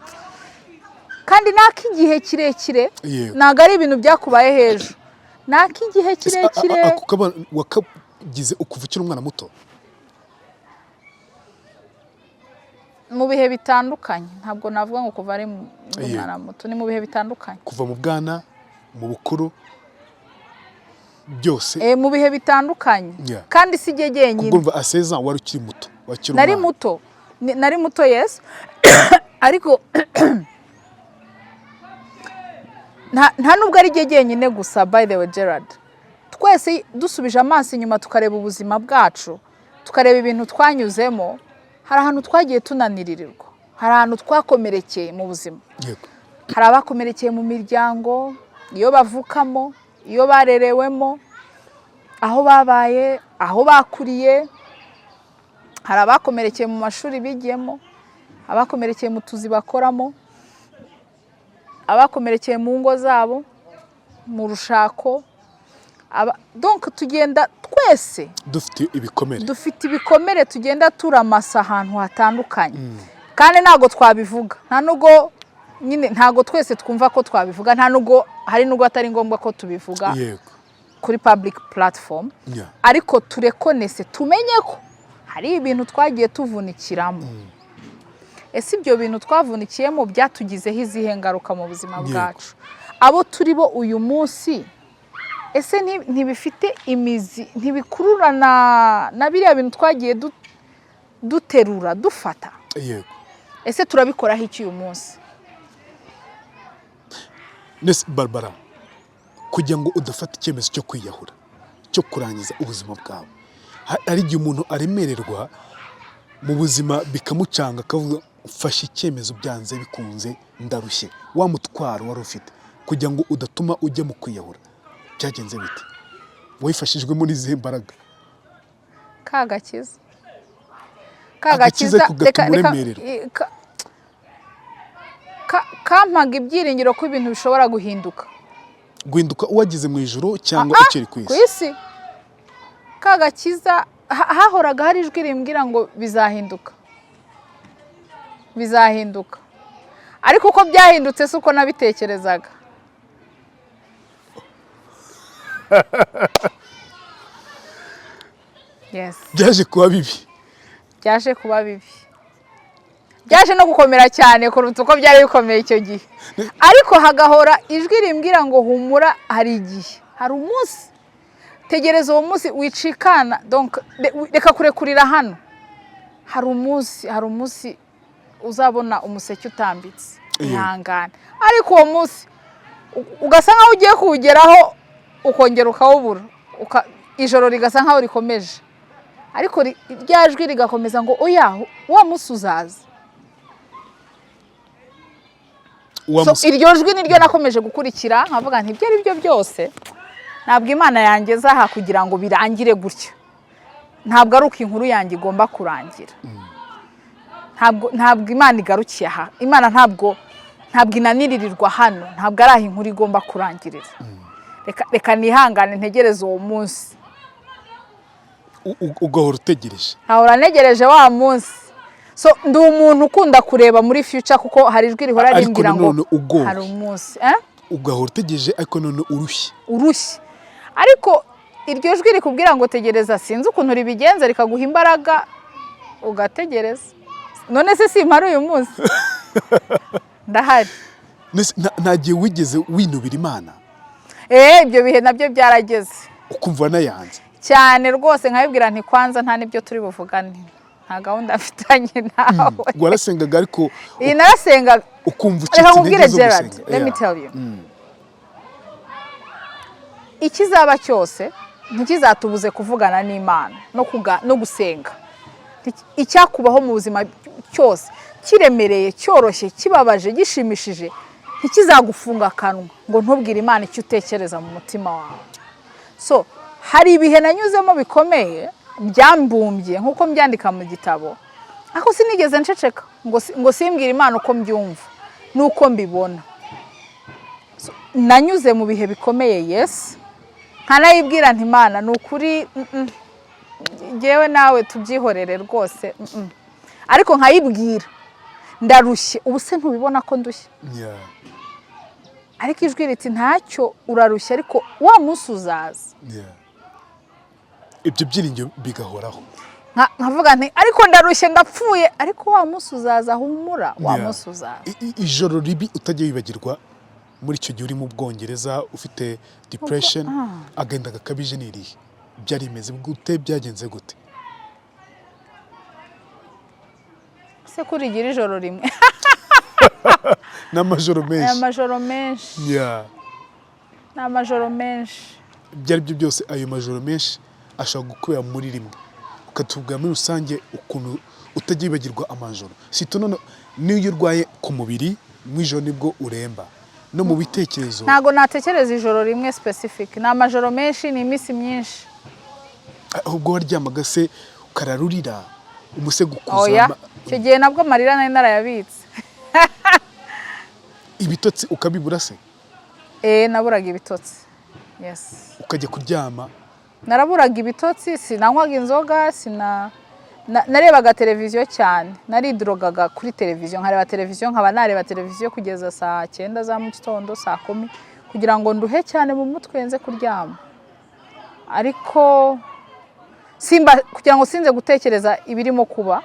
kandi n'ak'igihe kirekire. Ntabwo ari ibintu byakubaye hejuru, ni ak'igihe
Ese
kirekire.
Ako kababaro wakagize ukuva ukiri umwana muto?
Mu bihe bitandukanye. Ntabwo navuga ngo kuva ari umwana muto, ni mu bihe bitandukanye.
Kuva mu bwana, mu bukuru, byose.
Mu bihe bitandukanye. Kandi si jye jyenyine.
Ubwo urumva à 16 wari ukiri muto, wakiri
Nari
umwana.
muto. Nari muto, yes, ariko nta nubwo ari jye jyenyine gusa. By the way, Gerard, twese dusubije amaso inyuma tukareba ubuzima bwacu, tukareba ibintu twanyuzemo, hari ahantu twagiye tunaniririrwa, hari ahantu twakomerekeye mu buzima. Hari abakomerekeye mu miryango iyo bavukamo, iyo barerewemo, aho babaye, aho bakuriye. Hari abakomerekeye mu mashuri bigiyemo, abakomerekeye mu tuzi bakoramo, abakomerekeye mu ngo zabo, mu rushako. Donc tugenda twese
dufite ibikomere.
Dufite ibikomere, tugenda turamasa ahantu hatandukanye, kandi ntabwo twabivuga. Nta nubwo nyine, ntabwo twese twumva ko twabivuga, nta nubwo hari nubwo atari ngombwa ko tubivuga kuri public platform. Ariko turekonese, tumenye ko hari ibintu twagiye tuvunikiramo. Ese ibyo bintu twavunikiyemo byatugizeho izihe ngaruka mu buzima bwacu, abo turi bo uyu munsi? Ese ntibifite imizi, ntibikururana na biriya bintu twagiye duterura, dufata? Ese turabikoraho iki uyu munsi?
Nese Barbara, kugira ngo udafata icyemezo cyo kwiyahura, cyo kurangiza ubuzima bwawe, hari igihe umuntu aremererwa mu buzima bikamucanga, akavuga mfashe icyemezo byanze bikunze, ndarushye. Wa mutwaro wari ufite, kugira ngo udatuma ujya mu kwiyahura, byagenze bite? Wifashijwemo n'izihe mbaraga?
Ka gakiza, ka
Agakiza
gakiza
kugatuma uremererwa.
Kampaga ibyiringiro ko ibintu bishobora guhinduka.
Guhinduka uwageze mu ijoro cyangwa
Ah,
ukiri ku
ku
isi?
isi. Ka gakiza, hahoraga hari ijwi rimbwira ngo bizahinduka, bizahinduka, ariko uko byahindutse si uko nabitekerezaga. Yes.
Byaje kuba bibi.
Byaje kuba bibi, byaje no gukomera cyane kuruta uko byari bikomeye icyo gihe, ariko hagahora ijwi rimbwira ngo humura, hari igihe, hari umunsi, tegereza uwo munsi, wicikana. Donc reka kurekurira hano, hari umunsi, hari umunsi uzabona umuseke utambitse. Ihangane. Ariko uwo munsi ugasa nkaho ugiye kuwugeraho, ukongera ukawubura, ijoro rigasa nkaho rikomeje, ariko rya jwi rigakomeza ngo oya, wa munsi uzaza.
Wa
So, iryo jwi niryo nakomeje gukurikira, nkavuga nti ibyo ari byo byose, ntabwo Imana yangeza aha kugira ngo birangire gutya. Ntabwo ari uko inkuru yanjye igomba kurangira. Ntabwo Imana igarukiye aha. Imana ntabwo inaniririrwa hano. Ntabwo ari aho inkuru igomba kurangirira. Reka nihangane, ntegereze uwo munsi.
Ugahora utegereje.
Nkahora ntegereje wa munsi. So ndi umuntu ukunda kureba muri future, kuko hari ijwi rihora
Ariko
rimbwira ngo
nanone ugowe.
hari umunsi, eh?
Ugahora utegereje, ariko none urushye.
Urushye, ariko iryo jwi rikubwira ngo tegereza, sinzi ukuntu ribigenza, rikaguha imbaraga ugategereza. None se simpari uyu munsi? Ndahari.
Nese nta gihe wigeze winubira Imana?
Ibyo bihe nabyo byarageze.
Ukumva nayanze?
Cyane rwose, nkabibwira nti kwanza nta n'ibyo turi buvugane, nta gahunda mfitanye nawe.
Warasengaga ariko?
Iyi, narasengaga.
Ukumva ucitse
Reka nkubwire,
intege zo
Gerard,
gusenga.
let me tell you, ikizaba cyose ntikizatubuze kuvugana n'Imana no gusenga. Icyakubaho mu buzima cyose, kiremereye, cyoroshye, kibabaje, gishimishije, ntikizagufunga akanwa ngo ntubwire Imana icyo utekereza mu mutima wawe. So hari ibihe nanyuzemo bikomeye byambumbye, nk'uko mbyandika mu gitabo, ariko sinigeze nceceka ngo simbwire Imana uko mbyumva n'uko mbibona. So, nanyuze mu bihe bikomeye, yes, nkanayibwira nti Imana, ni ukuri, njyewe nawe tubyihorere rwose, Ariko nkayibwira, ndarushye, ubu se ntubibona ko ndushye? Ariko ijwi riti ntacyo, urarushye, ariko wa munsi uzaza.
Ibyo byiringiro bigahoraho.
Nkavuga nti ariko ndarushye, ndapfuye, ariko wa munsi uzaza, humura, wa munsi uzaza.
Ijoro ribi utajya wibagirwa muri icyo gihe uri mu Bwongereza ufite depression, agahinda gakabije, ni irihe? Byari bimeze gute? Byagenze gute?
Se kurigira ijoro rimwe?
N'amajoro
Aya
menshi.
Majoro menshi. Ni amajoro menshi.
Ibyo ari byo byose, ayo majoro menshi ashobora gukubera muri rimwe, ukatubwira muri rusange ukuntu utajya wibagirwa amajoro sito. None n'iyo urwaye ku mubiri, mu ijoro nibwo uremba, no mu bitekerezo.
Ntabwo natekereza ijoro rimwe specific, ni amajoro menshi, ni iminsi myinshi.
Ahubwo waryamaga se ukararurira umusego
Oya.
ukuzama?
Icyo gihe nabwo amarira nari narayabitse.
Ibitotsi ukabibura se?
Naburaga ibitotsi, yes.
Ukajya kuryama?
Naraburaga ibitotsi, sinanywaga inzoga, sina narebaga televiziyo cyane. Naridrogaga kuri televiziyo, nkareba televiziyo, nkaba nareba televiziyo kugeza saa 9 za mu gitondo, saa 10, kugira ngo nduhe cyane mu mutwe nze kuryama, ariko simba kugira ngo sinze gutekereza ibirimo kuba.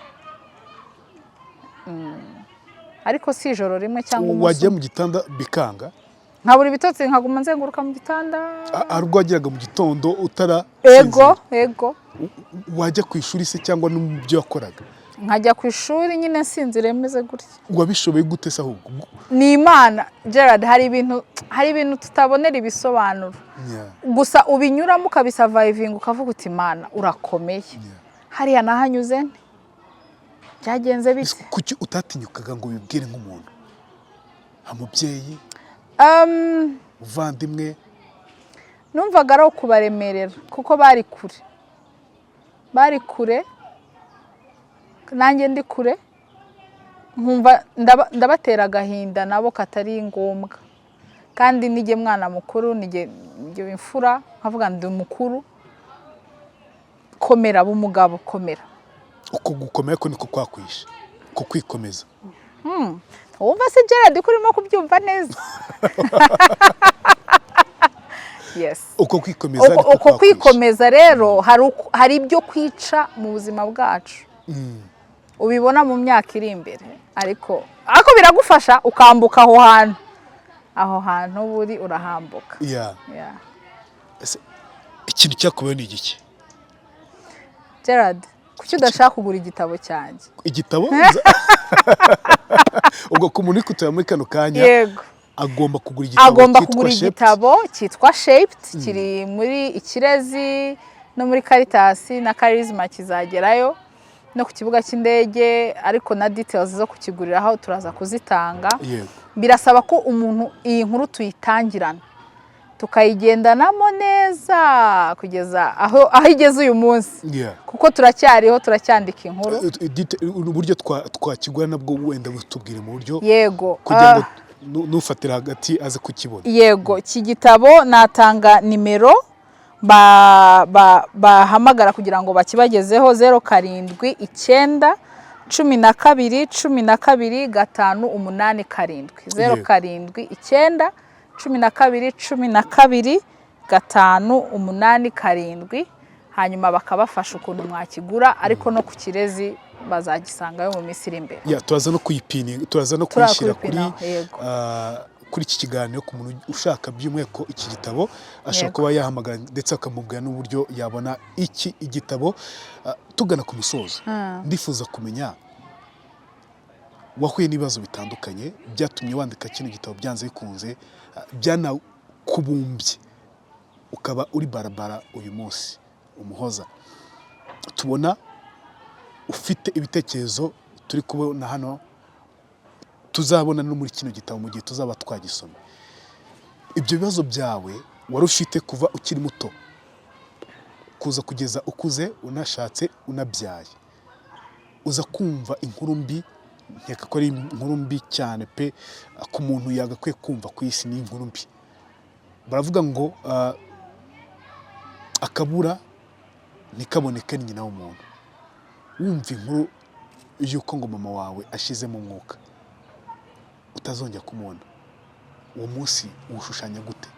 Ariko si ijoro rimwe cyangwa umunsi
Wajya
umwe.
mu gitanda bikanga?
Nkabura ibitotsi, nkaguma nzenguruka mu gitanda.
Hari ubwo wageraga mu gitondo utara
Ego.
Wajya ku ishuri se, cyangwa no mu byo wakoraga?
Nkajya ku ishuri nyine nsinziriye meze gutya.
Wabishoboye gute se ahubwo?
Ni Imana, Gerard. Hari ibintu tutabonera ibisobanuro. Gusa ubinyuramo, ukabisurvivinga, ukavuga uti Imana urakomeye. Hariya nahanyuze nte? Byagenze bite?
Kuki utatinyukaga ngo ubibwire nk'umuntu, umubyeyi, umuvandimwe?
Numvaga ari ukubaremerera, kuko bari kure, bari kure, nanjye ndi kure, nkumva ndabatera agahinda nabo katari ngombwa. Kandi nijye mwana mukuru, nijye imfura, nkavuga ndi mukuru, komera, b'umugabo, komera.
Uko gukomera ko niko kwakwishe, ko kwikomeza?
Wumva se Gerard ko urimo kubyumva neza? Yes.
Uko kwikomeza
Uko
niko
uko
kwakwishe.
Kwikomeza rero, hari ibyo kwica mu buzima bwacu ubibona mu myaka iri imbere, ariko biragufasha ukambuka aho hantu uba uri, urahambuka. Yeah.
Ese ikintu cyakubayeho ni igiki?
Gerard, kuki udashaka kugura igitabo cyanjye?
Igitabo? Ubwo ku muntu uri kutureba muri kano kanya,
Yego.
agomba kugura igitabo
Agomba
cyitwa
kugura
Shaped.
igitabo cyitwa Shaped, kiri muri Ikirezi no muri Caritas na Charisma, kizagerayo no ku kibuga cy'indege, ariko na details zo kukiguriraho turaza kuzitanga.
Yego.
Birasaba ko umuntu iyi nkuru tuyitangirana, tukayigendanamo neza kugeza aho igeze uyu munsi, kuko turacyariho, turacyandika inkuru.
Uburyo twakigura nabwo wenda butubwire mu buryo
Yego.
kugira ngo nufatira hagati aze kukibona.
Yego, iki gitabo natanga nimero bahamagara kugira ngo bakibagezeho: 0791222587, 0791222587, hanyuma bakabafasha ukuntu mwakigura, ariko no ku Kirezi bazagisangayo mu minsi iri imbere.
Ya, turaza no kuyipini, turaza no kuyishyira kuri
Turakuyipinaho, yego.
Kuri iki kiganiro. Ku muntu ushaka by'umwihariko iki gitabo, ashobora kuba yahamagara ndetse akamubwira n'uburyo yabona iki igitabo. Tugana ku musozo, ndifuza kumenya, wahuye n'ibibazo bitandukanye byatumye wandika kino gitabo, byanze bikunze byanakubumbye ukaba uri Barbara uyu munsi Umuhoza tubona, ufite ibitekerezo turi kubona hano, tuzabona no muri kino gitabo mu gihe tuzaba twagisoma. Ibyo bibazo byawe wari ufite kuva ukiri muto kuza kugeza ukuze, unashatse, unabyaye, uza kumva inkuru mbi, nkeka ko ari inkuru mbi cyane pe ku muntu yagakwiye kumva ku isi, ni inkuru mbi. Baravuga ngo akabura ntikaboneke ni nyina w'umuntu. Wumva inkuru y'uko ngo mama wawe ashizemo umwuka, utazongera kumubona, uwo munsi uwushushanya gute?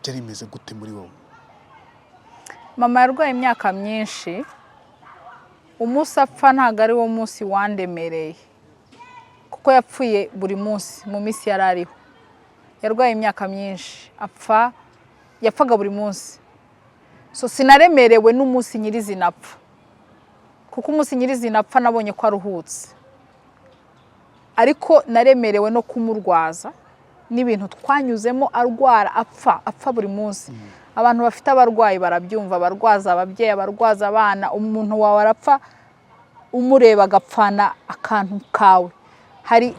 Byari bimeze gute muri wowe?
Mama yarwaye imyaka myinshi. Umunsi apfa ntabwo ari wo munsi wandemereye, kuko yapfuye buri munsi mu minsi yari ariho. Yarwaye imyaka myinshi, apfa, yapfaga buri munsi. So sinaremerewe n'umunsi nyirizina apfa, kuko umunsi nyirizina apfa nabonye ko aruhutse, ariko naremerewe no kumurwaza n'ibintu twanyuzemo arwara, apfa, apfa buri munsi. Abantu bafite abarwayi barabyumva, abarwaza ababyeyi, abarwaza abana. Umuntu wawe arapfa, umureba agapfana akantu kawe. Hari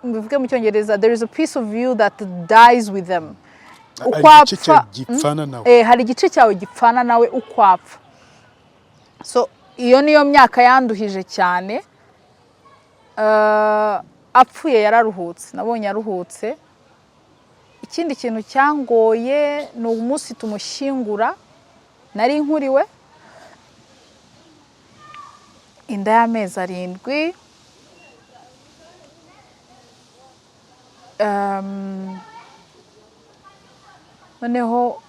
mbivuge mu Cyongereza, there is a piece of you that dies with them.
Hari igice cyawe gipfana nawe.
Hari igice cyawe gipfana nawe uko apfa. So iyo niyo myaka yanduhije cyane. Apfuye yararuhutse, nabonye aruhutse. Ikindi kintu cyangoye ni umunsi tumushyingura. Nari nkuriwe inda y'amezi 7. Noneho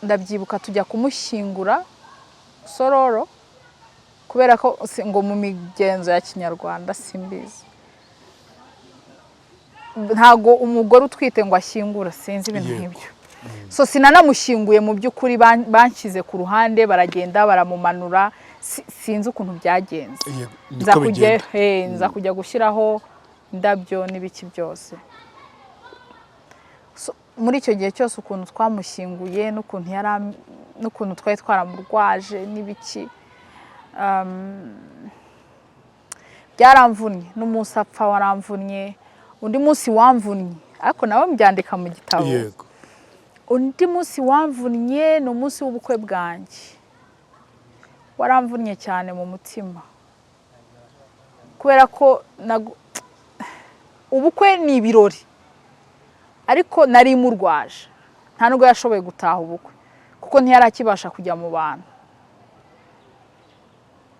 ndabyibuka tujya kumushyingura Sororo, kubera ko ngo mu migenzo ya Kinyarwanda, simbizi, ntago umugore utwite ngo ashyingura, sinzi ibintu nk'ibyo. So sinanamushyinguye mu by'ukuri, banshyize ku ruhande, baragenda baramumanura, sinzi ukuntu byagenze.
Yego,
Nza
niko
kujya
bigenda.
Nza kujya gushyiraho indabyo n'ibiki byose. So, muri icyo gihe cyose, ukuntu twamushyinguye n'ukuntu yari n'ukuntu twari twaramurwaje n'ibiki, byaramvunnye. N'umunsi apfa waramvunnye. Undi munsi wamvunnye, ariko nawe mbyandika mu gitabo, undi munsi wamvunnye ni umunsi w'ubukwe bwanjye. Waramvunnye cyane mu mutima, kubera ko ubukwe ni ibirori, ariko nari murwaje, nta nubwo yashoboye gutaha ubukwe kuko ntiyari akibasha kujya mu bantu.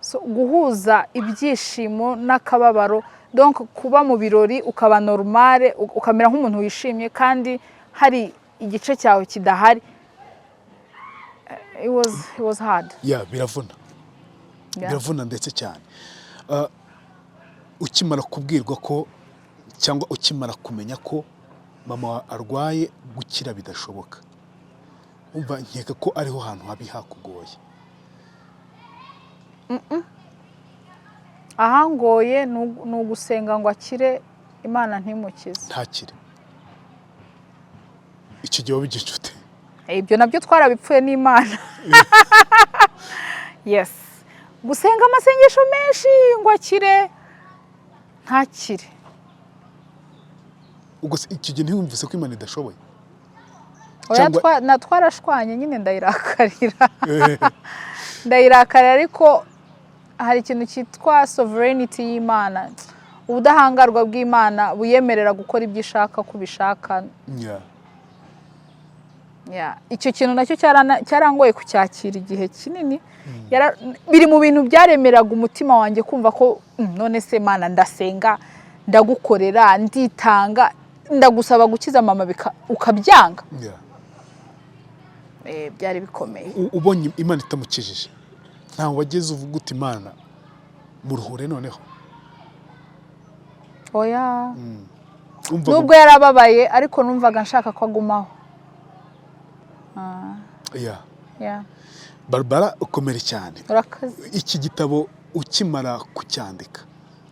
So, guhuza ibyishimo n'akababaro, donc kuba mu birori ukaba normale, ukamera nk'umuntu wishimye kandi hari igice cyawe kidahari. It was hard.
Ya, biravuna. Biravuna ndetse cyane. Ukimara kubwirwa ko, cyangwa ukimara kumenya ko mama wawe arwaye, gukira bidashoboka, umva, nkeka ko ariho hantu habi hakugoye.
Ahangoye ni ugusenga ngo akire, Imana ntimukize.
Ntakire. Icyo gihe wabigenje ute?
Ibyo nabyo twarabipfuye n'Imana. Yes, gusenga amasengesho menshi ngo akire, ntakire.
Ubwo se icyo gihe ntiwumvise ko Imana idashoboye?
Oya. Na twarashwanye nyine, ndayirakarira, ndayirakarira, ariko hari ikintu cyitwa sovereignty y'Imana, ubudahangarwa bw'Imana buyemerera gukora ibyo ishaka ko ubishaka. Yeah. Icyo kintu nacyo cyarangoye kucyakira igihe kinini. Biri mu bintu byaremeraga umutima wanjye kumva ko none se Mana, ndasenga, ndagukorera, nditanga, ndagusaba gukiza mama, ukabyanga. Byari bikomeye.
Ubonye Imana itamukijije, ntawe wageze uvuga uti: "Imana, muruhure noneho"?
Oya.
Wumvaga
Nubwo yarababaye, ariko numvaga nshaka ko agumaho. Yeah.
Barbara, ukomere cyane.
Urakoze.
Iki gitabo ukimara kucyandika,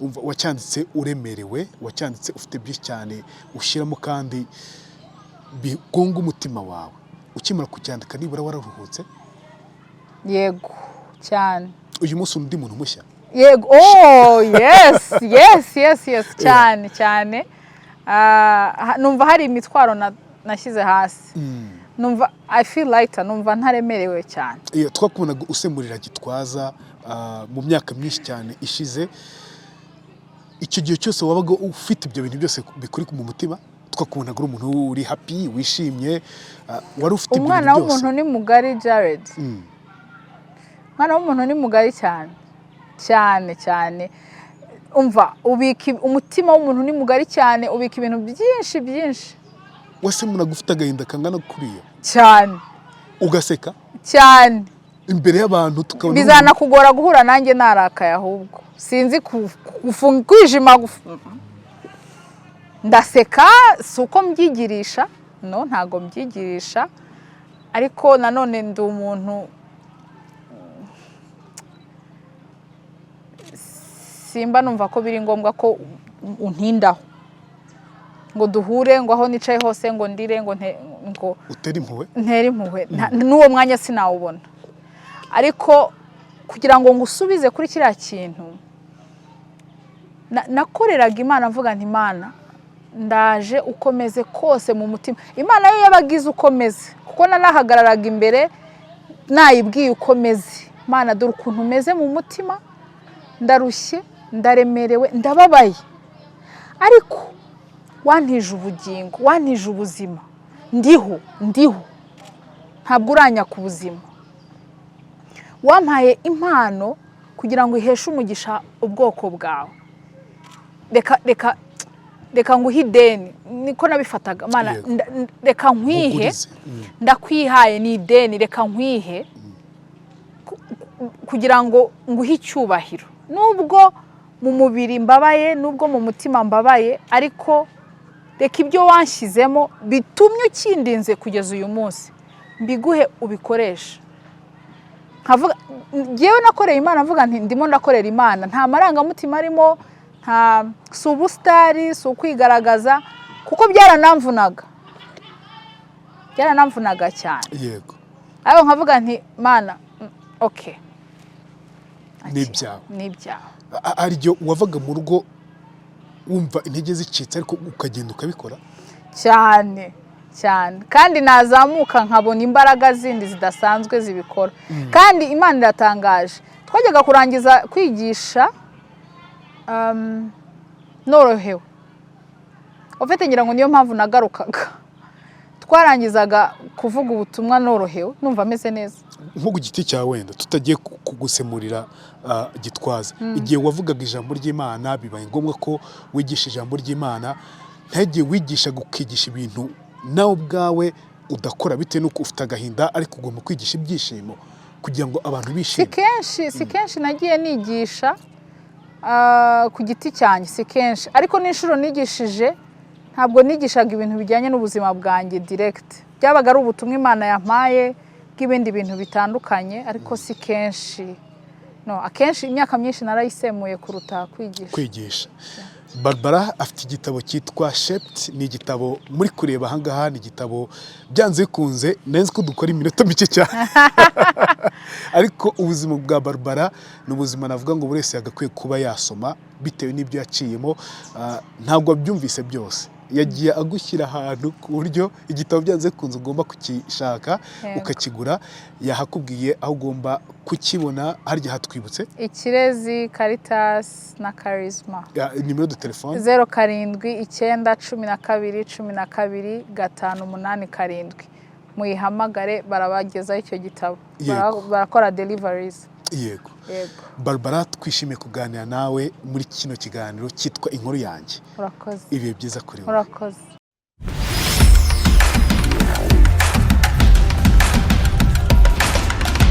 umva, wacyanditse uremerewe, wacyanditse ufite byinshi cyane ushyiramo kandi bigonga umutima wawe. Ukimara kucyandika, nibura wararuhutse?
Yego, cyane.
Uyu munsi undi muntu mushya?
Yego, oh yes, cyane cyane. Numva hari imitwaro nashyize hasi, numva I feel lighter, numva ntaremerewe cyane.
Iyo twakubonaga usemurira Gitwaza mu myaka myinshi cyane ishize, icyo gihe cyose wabaga ufite ibyo bintu byose bikuri mu mutima? Twakubonaga uri umuntu uri happy, wishimye, wari ufite ibyo
Umwana
bintu byose?
w'umuntu ni mugari, Jared. Umwana w'umuntu ni mugari cyane cyane cyane. Umva, ubika umutima w'umuntu ni mugari cyane, ubika ibintu byinshi byinshi.
Wese umuntu ufite agahinda kangana kuriya
Cyane.
ugaseka
Cyane.
imbere y'abantu, tukabona
Bizanakugora guhura nanjye narakaye, ahubwo sinzi kwijima, ndaseka. Si uko mbyigirisha, no, ntago mbyigirisha, ariko nanone ndi umuntu, simba numva ko biri ngombwa ko untindaho ngo duhure, ngo aho nicaye hose ngo ndire, ngo
utera impuhwe.
Ntere impuhwe. N'uwo mwanya sinawubona. Ariko kugira ngo ngusubize kuri kiriya kintu, nakoreraga Imana mvuga nti: "Imana, ndaje uko meze kose mu mutima." Imana yo yabaga izi uko meze, kuko nanahagararaga imbere nayibwiye uko meze: "Imana, dore ukuntu meze mu mutima, ndarushye, ndaremerewe, ndababaye, ariko wantije ubugingo, wantije ubuzima, ndiho, ndiho, ntabwo uranyaka ubuzima. Wampaye impano kugira ngo iheshe umugisha ubwoko bwawe. Reka, reka, reka nguhe ideni." Niko nabifataga. "Mana, reka nkwihe."
Nkugurize.
"Ndakwihaye, ni ideni, reka nkwihe kugira ngo nguhe icyubahiro. Nubwo mu mubiri mbabaye, nubwo mu mutima mbabaye, ariko reka ibyo wanshyizemo bitumye ukindinze kugeza uyu munsi mbiguhe ubikoreshe." Nkavuga, ngewe nakoreye Imana mvuga nti ndimo ndakorera Imana, nta marangamutima arimo, nta, si ubusitari, si ukwigaragaza, kuko byaranamvunaga, byaranamvunaga cyane. Ariko nkavuga nti: "Mana, okay."
Ni ibyawe.
Ni ibyawe.
Hari igihe wavaga mu rugo wumva intege zicitse, ariko ukagenda ukabikora?
Cyane cyane, kandi nazamuka nkabona imbaraga zindi zidasanzwe zibikora. Kandi Imana iratangaje, twajyaga kurangiza kwigisha norohewe. Ufite, ngira ngo niyo mpamvu nagarukaga. Twarangizaga kuvuga ubutumwa norohewe, numva ameze neza.
Nko ku giti cyawe, wenda tutagiye kugusemurira Gitwaza, igihe wavugaga ijambo ry'Imana, bibaye ngombwa ko wigisha ijambo ry'Imana, ntagiye wigisha ukigisha ibintu nawe ubwawe udakora bitewe n'uko ufite agahinda, ariko ugomba kwigisha ibyishimo kugira ngo abantu
Si
bishime?
kenshi, si kenshi nagiye nigisha ku giti cyanjye, si kenshi. Ariko n'inshuro nigishije, ntabwo nigishaga ibintu bijyanye n'ubuzima bwanjye direct, byabaga ari ubutumwa Imana yampaye bw'ibindi bintu bitandukanye. Ariko si kenshi, no, akenshi imyaka myinshi narayisemuye kuruta kwigisha.
Kwigisha. Barbara afite igitabo cyitwa Shaped, ni igitabo muri kureba ahangaha, ni igitabo byanze bikunze nzi ko dukora iminota mike cyane, ariko ubuzima bwa Barbara ni ubuzima navuga ngo buri wese yagakwiye kuba yasoma bitewe n'ibyo yaciyemo. Ntabwo wabyumvise byose. Yagiye agushyira ahantu ku buryo igitabo byanze bikunze ugomba kukishaka, ukakigura. Yahakubwiye aho ugomba kukibona. Harya hatwibutse.
Ikirezi, Caritas na Charisma.
Ya, numéro de téléphone?
0791212587. Muyihamagare, barabagezaho icyo gitabo. Barakora deliveries. Yego.
Barbara, twishimiye kuganira nawe muri kino kiganiro cyitwa Inkuru Yanjye.
Urakoze.
Ibihe byiza kuri wowe.
Urakoze.